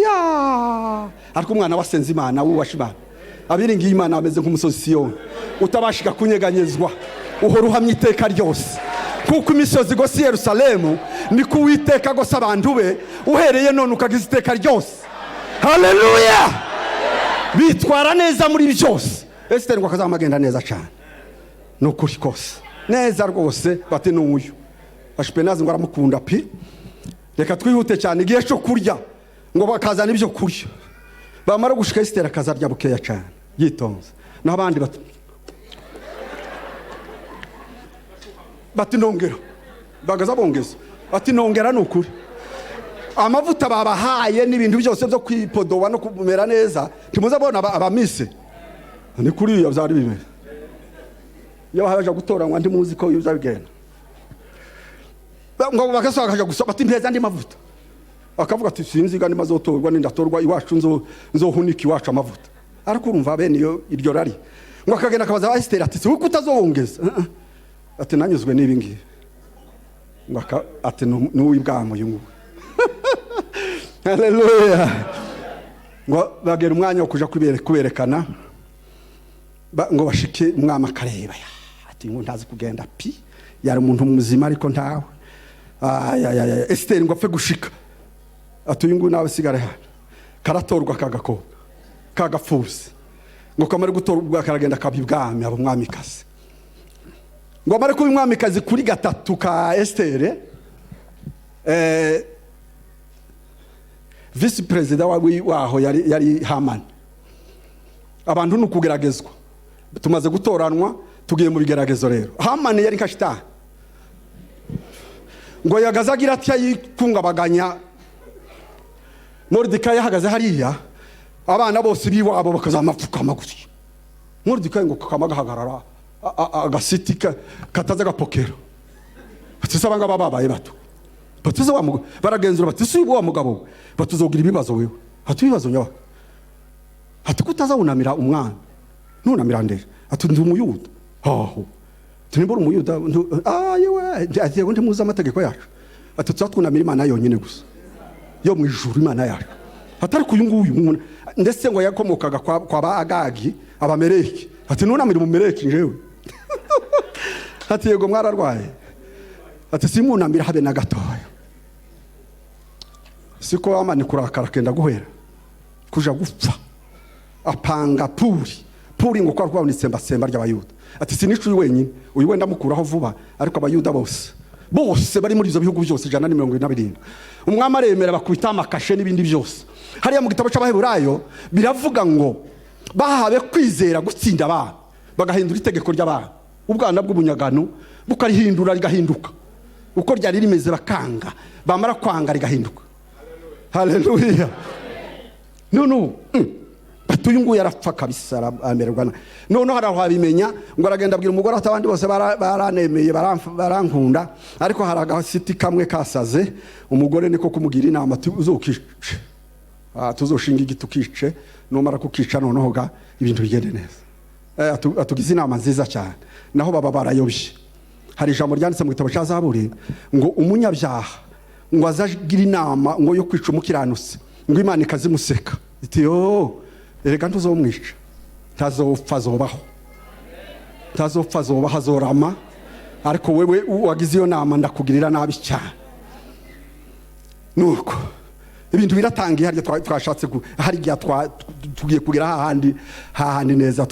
A: ya ariko umwana wasenze Imana, wubasha Imana, abiringiye Imana, ameze nk'umusozi Siyoni utabashika kunyeganyezwa, uhora uhamya iteka ryose. Kuko imisozi igose i Yerusalemu, niko Uwiteka agose abantu be, uhereye none ukagiza iteka ryose. Haleluya! Bitwara neza muri byose. Esiteri ngo akazama agenda neza cyane, ni ukuri kose, neza rwose. Bati n'uyu Ashipenazi ngo aramukunda pi. Reka twihute cyane. Igihe cyo kurya, ngo bakazana ibyo kurya. Bamara gushika, Esiteri akazarya bukeya cyane yitonze, naho abandi bati nongera, bagaza bongeza, ati nongera. Ni ukuri, amavuta babahaye n'ibintu byose byo kwipodowa no kumera neza, ntimuzabona abamise ni kuriya byari bimeze iyo baje gutoranywa. Ntimuzi ko biza bigenda. Ngo bagasohoka bakaja gusaba, ati mpeza andi mavuta. Akavuga ati sinzi ga nimazotorwa, nindatorwa iwacu nzohunika iwacu amavuta. Ariko urumva bene iyo iryo rari, ngo akagenda akabaza Esiteri ati si uko utazowongeza? Ati nanyuzwe n'ibi ngibi. Ngo ati n'uw'ibwami uyu nguyu. Haleluya! Ngo bagera umwanya wo kuja kuberekana, ngo bashike, umwami akareba ya, ati ngo ntazi kugenda pi, yari umuntu muzima ariko ntawe. Ay, ay, ay, ay. Esiteri ngo apfe gushika, ati uyu nguyu nawe sigare hano. Karatorwa kagakobwa kagapfuzi. Ngo kamare gutorwa, karagenda kaba ibwami, aba umwamikazi. Ngo amare kuba umwamikazi, kuri gatatu ka Esiteri, visi perezida waho yari Hamani. Abantu ni ukugeragezwa. Tumaze gutoranwa, tugiye mu bigeragezo. Rero Hamani yari nka shitani, ngo yagaze agira atya yikungabaganya. Moridekayi yahagaze hariya, abana bose b'iwabo bakazamapfukama gutya. Moridekayi ngo kakama gahagarara agasiti kataza gapokera. Bati: "Se abangaba babaye bato?" Bati: "Se wa mugabo?" Baragenzura bati: "Si wa mugabo we?" Batuzogira ibibazo wewe. Ati: "Ibibazo nyabaka?" Ati: "Ko utazawunamira umwami, nunamira ndere?" Ati: "Ndi Umuyuda." Aho ati: "Nimba uri Umuyuda, yewe." Ati: "Yego, ntimuzi amategeko yacu?" Ati: "Tuzatwunamira Imana yonyine gusa yo mu ijuru, Imana yacu." Atari uyu nguyu ndetse ngo yakomokaga kwa ba Agagi, Abamereki. Ati: "Nunamira Umumereki njewe?" Ati: "Yego, mwararwaye." Ati: "Simunamira habe na gatoya." Siko Hamani kurakara kenda guhera kuja gupfa, apanga Puri. Puri ngo kwari kwabona itsembatsemba ry'Abayuda. Ati: "Sinica uyu wenyine, uyu wenda mukuraho vuba, ariko Abayuda bose bose bari muri ibyo bihugu byose 177." Umwami aremera, bakubita amakashe n'ibindi byose. Hariya mu gitabo cy'Abaheburayo biravuga ngo bahawe kwizera gutsinda abana, bagahindura itegeko ry'abana, ubwana bw'ubunyagano bukarihindura rigahinduka uko ryari rimeze. Bakanga, bamara kwanga rigahinduka. Haleluya! None ubu bati: "Uyu nguyu arapfa kabisa, amererwa nabi." Noneho hari aho abimenya, ngo aragenda abwira umugore ati: "Abandi bose baranemeye, barankunda, ariko hari agasiti kamwe kasaze." Umugore niko kumugira inama ati: "Uzokice. Tuzoshinga igiti ukice, numara kukica noneho ga ibintu bigende neza." Atugize inama nziza cyane. Naho baba barayobye. Hari ijambo ryanditse mu gitabo cya Zaburi ngo umunyabyaha ngo azagira inama ngo yo kwica umukiranutsi, ngo Imana ikazimuseka iti: "Yo, erega ntuzomwica, ntazopfa, azobaho, ntazopfa, azobaho, azorama. Ariko wewe wagize iyo nama, ndakugirira nabi cyane." Nuko ibintu biratangiye. Harya twashatse harya tugiye kugera hahandi hahandi neza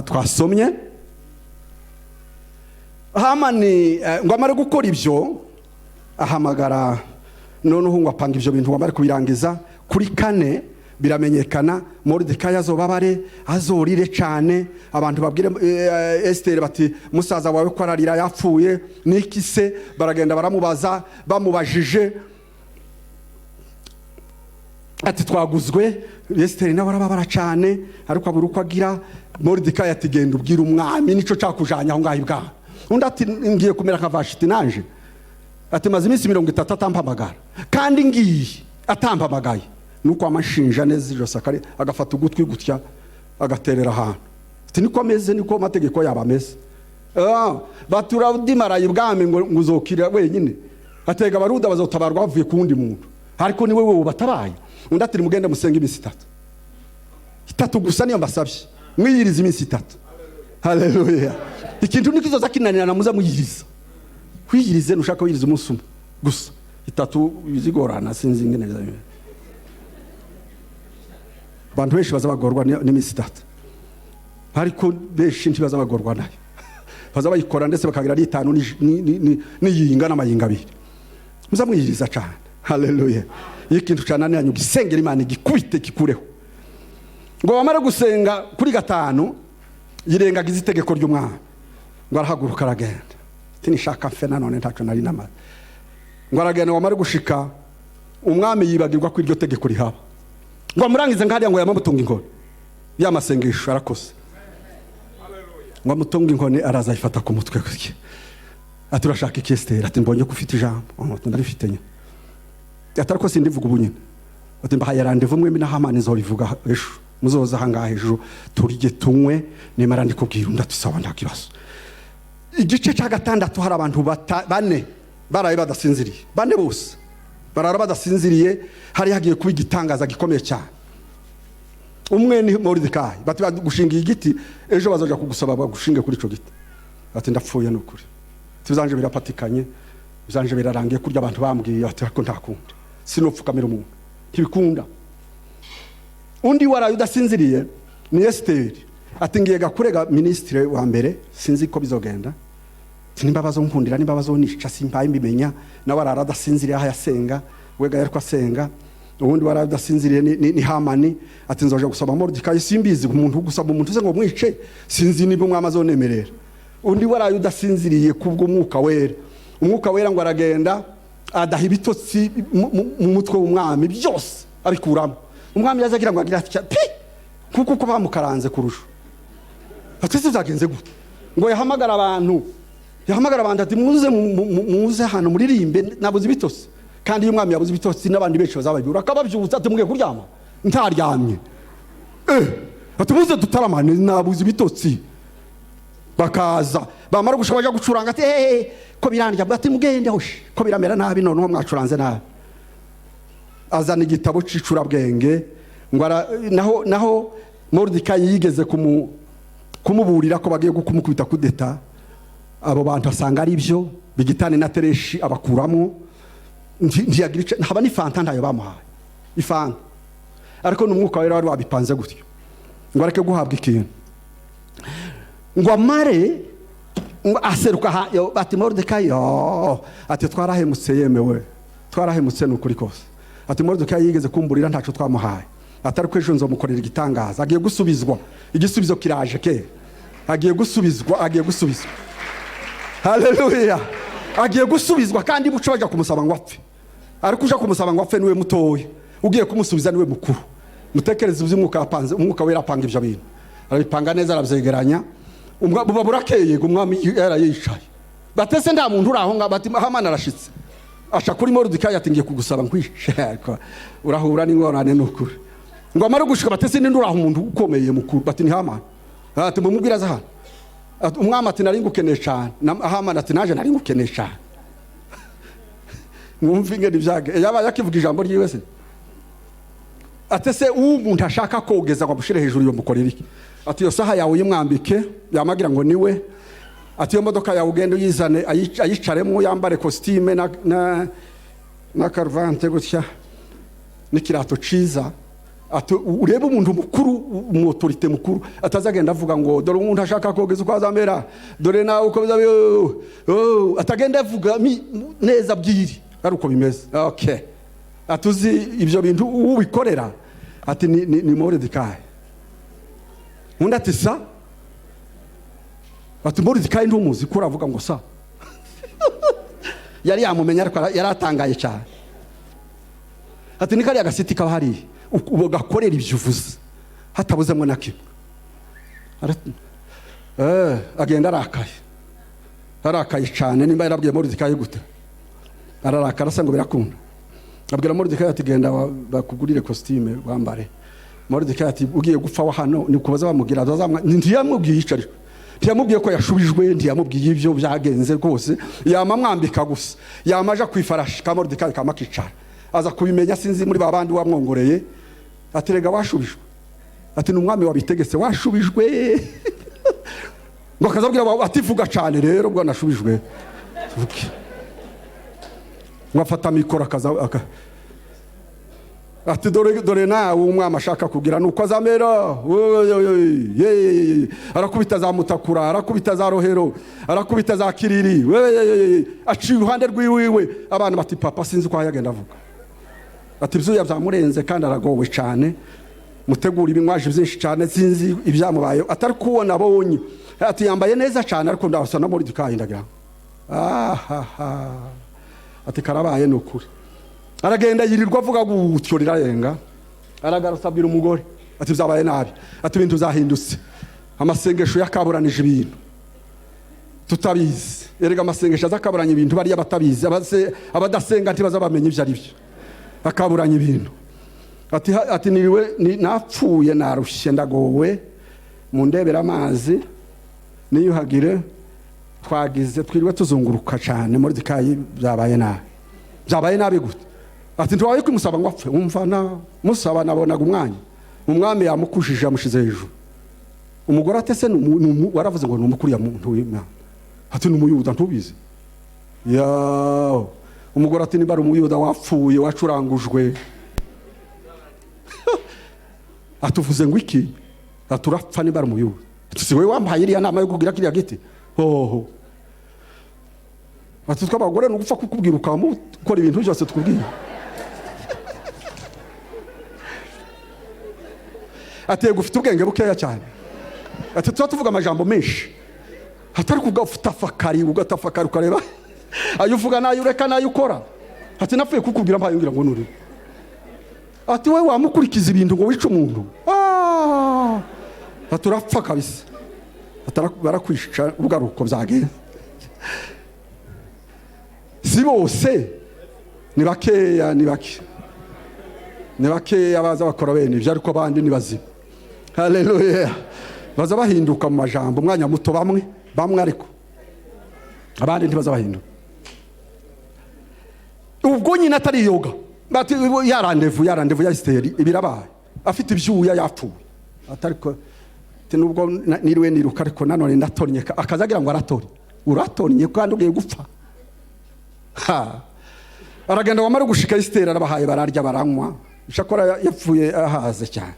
A: twasomye. Hamani ngo amare gukora ibyo, ahamagara noneho ngo apanga ibyo bintu, ngo amare kubirangiza kuri kane biramenyekana. Moridekayi azobabare, azorire cyane. Abantu babwire Esiteri bati: "Musaza wawe ko ararira, yapfuye niki se?" Baragenda baramubaza. Bamubajije ati: "Twaguzwe." Esiteri nawe arababara cyane, ariko abura uko agira. Moridekayi ati: "Genda ubwire umwami nicyo cyakujanye aho ngaho ibwami." Undi ati: "Ngiye kumera nka Vashiti nanje." Ati: "Maze iminsi 30 atampamagara, kandi ngiye atampamagaye." Nuko amashinja neza ijosi, agafata ugutwi gutya, agaterera ahantu. Ati: "Niko ameze, niko amategeko yabo ameze." Batura dimaraye ibwami ngo uzokira wenyine. Atega Abaruda bazotabarwa bavuye ku wundi muntu, ariko ni wowe batabaye. Undi ati: "Mugende musenge iminsi 3, 3 gusa niyo mbasabye, mwiyirize iminsi 3." Haleluya! Ikintu nikizoza kinanirana, muza muyiriza. Wiyirize, nushaka wiyiriza umunsi umwe gusa. 3 bizigorana, sinzi ingene bizamera. Abantu benshi baza bagorwa n'iminsi 3, ariko benshi ntibaza bagorwa nayo, baza bayikora ndetse bakagira n'itanu n'iyinga n'amayinga abiri. Muza mwiyiriza cyane. Haleluya! Iyo ikintu cananiranye, ugisengera Imana igikubite kikureho. Ngo bamare gusenga kuri gatanu, yirengagiza itegeko ry'umwami, ngo arahaguruka aragenda. Ati: "Nishaka mfe nanone, ntacyo nari namaze." Ngo aragenda, ngo amare gushika, umwami yibagirwa ko iryo tegeko rihaba. Ngo amurangize nkariya, ngo yamamutunga inkoni y'amasengesho arakoze. Ngo amutunge inkoni, araza ayifata ku mutwe gutya. Ati: "Urashaka iki, Esiteri?" Ati: "Mbonye ko ufite ijambo." "Oh, ndarifite nyine." Ati: "Ariko sindivuga ubu nyine." Ati: "Mbahaye rendez-vous mwembi na Hamani, nzorivuga ejo. Muzoza ahangaha ejo, turye tunywe, nimara ndikubwira." Undi ati: "Sawa, nta kibazo." Igice cya gatandatu, hari abantu bane baraye badasinziriye. Bane bose barara badasinziriye. Hari hagiye kuba igitangaza gikomeye cyane. Umwe ni Moridekayi. Bati: "Bagushingiye igiti, ejo bazoja kugusaba bagushinge kuri ico giti." Ati: "Ndapfuye nukuri." Tuzanje birapatikanye, bizanje birarangiye kurya abantu bambwiye. Ati: "Ariko nta kundi, sinopfukamira umuntu, ntibikunda." Undi waraye udasinziriye ni Esiteri. Ati: "Ngiye gakurega minisitiri wa mbere, sinzi ko bizogenda." Ati: "Nimba bazonkundira, nimba bazonica, simpaye mbimenya." Nawe arara adasinziriye aho yasenga wega, yariko asenga. Ubundi wari adasinziriye ni Hamani. Ati: "Nzoja gusaba Moridekayi, simbizi umuntu gusaba umuntu se ngo mwice, sinzi niba umwami azonemerera." Undi waraye udasinziriye kubw'Umwuka Wera, Umwuka Wera ngo aragenda adaha ibitotsi mu mutwe w'umwami, byose abikuramo. Umwami yaza agira ngo agira atya pi, kuko uko bamukaranze kurusha. Ati: "Ese byagenze gute?" Ngo yahamagara abantu, yahamagara abantu ati: "Muze muze hano muririmbe, nabuze ibitotsi." Kandi iyo umwami yabuze ibitotsi, n'abandi benshi bazababyura, akababyutsa ati: "Mugiye kuryama ntaryamye?" Ati: "Muze dutaramane, nabuze ibitotsi." Bakaza, bamara gushaka bajya gucuranga, ati: "Hehe, ko birandya?" Ati: "Mugende hoshi, ko biramera nabi, noneho mwacuranze nabi." Azana igitabo c'icurabwenge ngo naho Moridekayi yigeze kumuburira ko bagiye kumukubita kudeta. Abo bantu asanga ari byo, Bigitani na Tereshi, abakuramo. Ntiyagira haba n'ifanta ntayo bamuhaye ifanta. Ariko n'Umwuka Wera wari wabipanze gutyo ngo areke guhabwa ikintu, ngo amare ngo aseruka ati: "Moridekayi yo," ati: "Twarahemutse, yemewe, twarahemutse ni ukuri kose." Ati: "Moridekayi yigeze kumburira, ntacyo twamuhaye." Atari ko ejo nzomukorera igitangaza. Agiye gusubizwa, igisubizo kiraje ke, agiye gusubizwa, agiye gusubizwa. Haleluya! Agiye gusubizwa. Kandi buco bajya kumusaba ngo apfe, ariko uje kumusaba ngo apfe niwe mutoya, ugiye kumusubiza niwe mukuru. Mutekereze iby'Umwuka yapanze. Umwuka Wera apanga ibyo bintu, arabipanga neza, arabyegeranya. Buba burakeye ngo umwami yarayicaye. Batese nta muntu uri aho ngaho, bati: "Hamani arashitse." Aca kuri Moridekayi ati: "Ngiye kugusaba nkwishe." Ariko urahura n'ingorane ni ukuri. Ngo amare gushika, batese ninde uri aho, umuntu ukomeye mukuru? Bati: "Ni Hamani." Ati: "Mumubwire aza hano." Ati, umwami ati: "Nari ngukeneye cyane." Hamani ati: "Naje nari ngukeneye cyane." Mwumve ingene ibyage yabaye akivuga ijambo ryiwe se. Ati: "Se uwo umuntu ashaka kogeza ngo amushyire hejuru yomukorera iki?" Ati: "Iyo saha yawe uyimwambike." Yamagira ngo niwe. Ati: "Iyo modoka yawe ugende uyizane, ayicaremo, yambare kositime na karuvante gutya n'ikirato ciza." Ati: "Urebe umuntu mukuru, umu autorité mukuru, atazagenda avuga ngo dore umuntu ashaka kogeza uko azamera, dore nawe uko bizabe." Oh, atagenda avuga neza bwiri ari uko bimeze. Okay, atuzi ibyo bintu ubikorera. Ati: Ni Moridekayi." Undi ati: "Sa?" Ati: "Moridekayi ntumuzi ko uravuga ngo sa?" Yari yamumenya, ariko yari atangaye cyane. Ati: "Ni kariya gasiti kaba hariya, ubu gakorera ibyo uvuze hatabuzemo na kimwe." Agenda arakaye, arakaye cyane. Nimba yarabwiye Moridekayi gute, ararakara asa ngo birakunda. Abwira Moridekayi ati: "Genda bakugurire kositime wambare." Moridekayi ati: "Ugiye gupfa wa hano." Ni kubaza bamubwira ntiyamubwiye icyo ariko ntiyamubwiye ko yashubijwe, ntiyamubwiye ibyo byagenze rwose. Yama amwambika gusa, yama aja ku ifarashi ka Moridekayi, kama akicara. Aza kubimenya, sinzi muri ba bandi wamwongoreye, ati: "Rega washubijwe." Ati: "Ni umwami wabitegetse, washubijwe." Ngo akazabwira ati: "Vuga cyane rero ubwo nashubijwe, vuge." Ngo afata mikoro akaza ati: "Dore, dore nawe umwami ashaka kugira nuko azamera." Arakubita za Mutakura, arakubita za Rohero, arakubita za Kiriri, aciye iruhande rw'iwiwe. Abana bati: "Papa sinzi uko yagenda avuga." Ati: "Ibyuya byamurenze kandi aragowe cyane, mutegura ibinywaje byinshi cyane, sinzi ibyamubayeho." Atari kubona abonye, ati: "Yambaye neza cyane, ariko ndasa na Moridekayi." Ndagira ahaha, ati: "Karabaye ni ukuri." Aragenda yirirwa avuga gutyo, rirarenga. Aragarutse abwira umugore ati: "Byabaye nabi." Ati: "Ibintu byahindutse, amasengesho yakaburanije ibintu tutabizi." Erega amasengesho aza akaburanya ibintu bariya batabizi. Abadasenga ntibaza bamenya ibyo ari byo, akaburanya ibintu. Ati: "Niriwe napfuye, narushye, ndagowe, mundebere amazi niyuhagire, twagize twiriwe tuzunguruka cyane Moridekayi, byabaye nabi." "Byabaye nabi gute?" Ati: "Ntiwaye kwimusaba ngo apfe, umva na musaba nabonaga umwanya, umwami yamukushije, yamushize hejuru." Umugore ati: "Ese waravuze ngo ni umukuru ya muntu w'Imana?" Ati: "Ni Umuyuda, ntubizi ya?" Umugore ati: "Niba ari Umuyuda, wapfuye, wacurangujwe." Atuvuze ngo iki? Ati: "Urapfa niba ari Umuyuda." Ati: "Si wowe wampaye iriya nama yo kugira kiriya giti?" Hoho. Ati: "Tw'abagore ni ugupfa kukubwira ukamukora ibintu byose tukubwiye." Ati: "Yego, ufite ubwenge bukeya cyane." Ati: "Tuba tuvuga amajambo menshi, atari kugatafakari, ugatafakari ukareba ayo uvuga n'ayo ureka n'ayo ukora." Ati: "Napfuye kukubwira mpaye ngira ngo nuri." Ati: "We wamukurikiza ibintu ngo wice umuntu." Ah! Ati: "Urapfa kabisa." Ati: "Barakwica ugaruko byagenze." Si bose, ni bakeya, ni bake, ni bakeya baza bakora bene ibyo, ariko abandi ni bazima. Haleluya! Baza bahinduka mu majambo umwanya muto, bamwe bamwe, ariko abandi ntibaza bahinduka. Ubwo nyine atariyoga, bati ya rendez-vous, ya rendez-vous ya Esiteri ibirabaye, afite ibyuya, yapfuye. Atariko ati: "Nubwo niriwe niruka, ariko nanone ndatornye." Akaza agira ngo aratorye. Uratornye kandi ugiye gupfa. Ha! Aragenda, wamara gushika, Esiteri arabahaye, bararya, baranywa. Ishakora yapfuye ahaze cyane,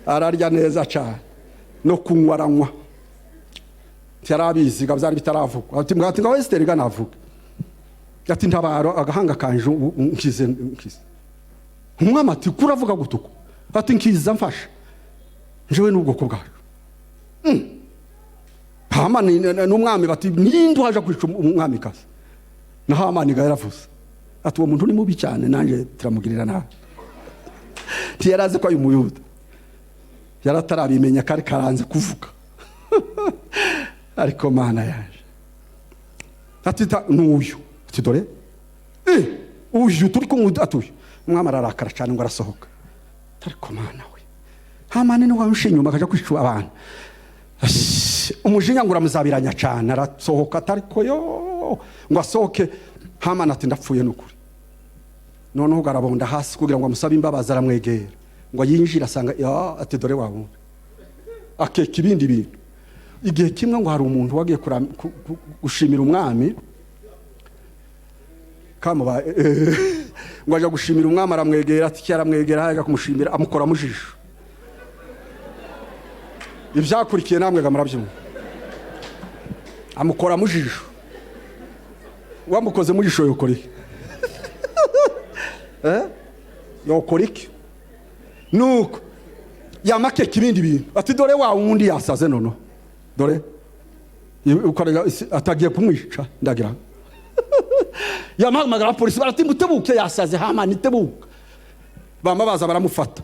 A: ararya neza cyane, no kunywa aranywa. Ntiyari ngo byari bitaravugwa. Ati mwati ngo Esiteri ga navuga, ati: "Ntabaro agahanga kanje, nkize, nkize." Umwami ati: "Kuravuga gutuko?" Ati: "Nkiza, mfasha njyewe n'ubwoko bwacu." Hamani n'umwami bati: "Ninde waje kwica umwamikazi?" Na Hamani ga yaravuze ati: "Uwo muntu ni mubi cyane, nanjye turamugirira nabi." Ntiyari azi ko ari Umuyuda, yari atarabimenya, kari karanze kuvuga. Ariko Mana yaje ati: "N'uyu." Ati: "Dore uyu turi kumwe." Ati: "Uyu." Umwami ararakara cyane, ngo arasohoka. Ariko Mana we, Hamani ni wawe inyuma akaja kwica abantu. Umujinya ngo uramuzabiranya cyane, arasohoka. Atariko yo ngo asohoke, Hamani ati: "Ndapfuye n'ukuri." Noneho ngo arabonda hasi kugira ngo amusabe imbabazi, aramwegera ngo yinjire, asanga ya, ati: "Dore wa wundi." Akeka ibindi bintu. Igihe kimwe ngo hari umuntu wagiye gushimira umwami kamuba, ngo ajya gushimira umwami, aramwegera, ati aramwegera, ajya kumushimira, amukora mu jisho. Ibyakurikiye namwe ga murabyumva. Amukora mu jisho. Wamukoze mu jisho yokora iki? Eh? Yokora iki? Nuko yamakeka ibindi bintu, ati: "Dore wa wundi yasaze, noneho dore ukarega atagiye kumwica." Ndagira yamuhamagara abapolisi, barati: "Mutebuke, yasaze Hamani, tebuka." Bama baza baramufata.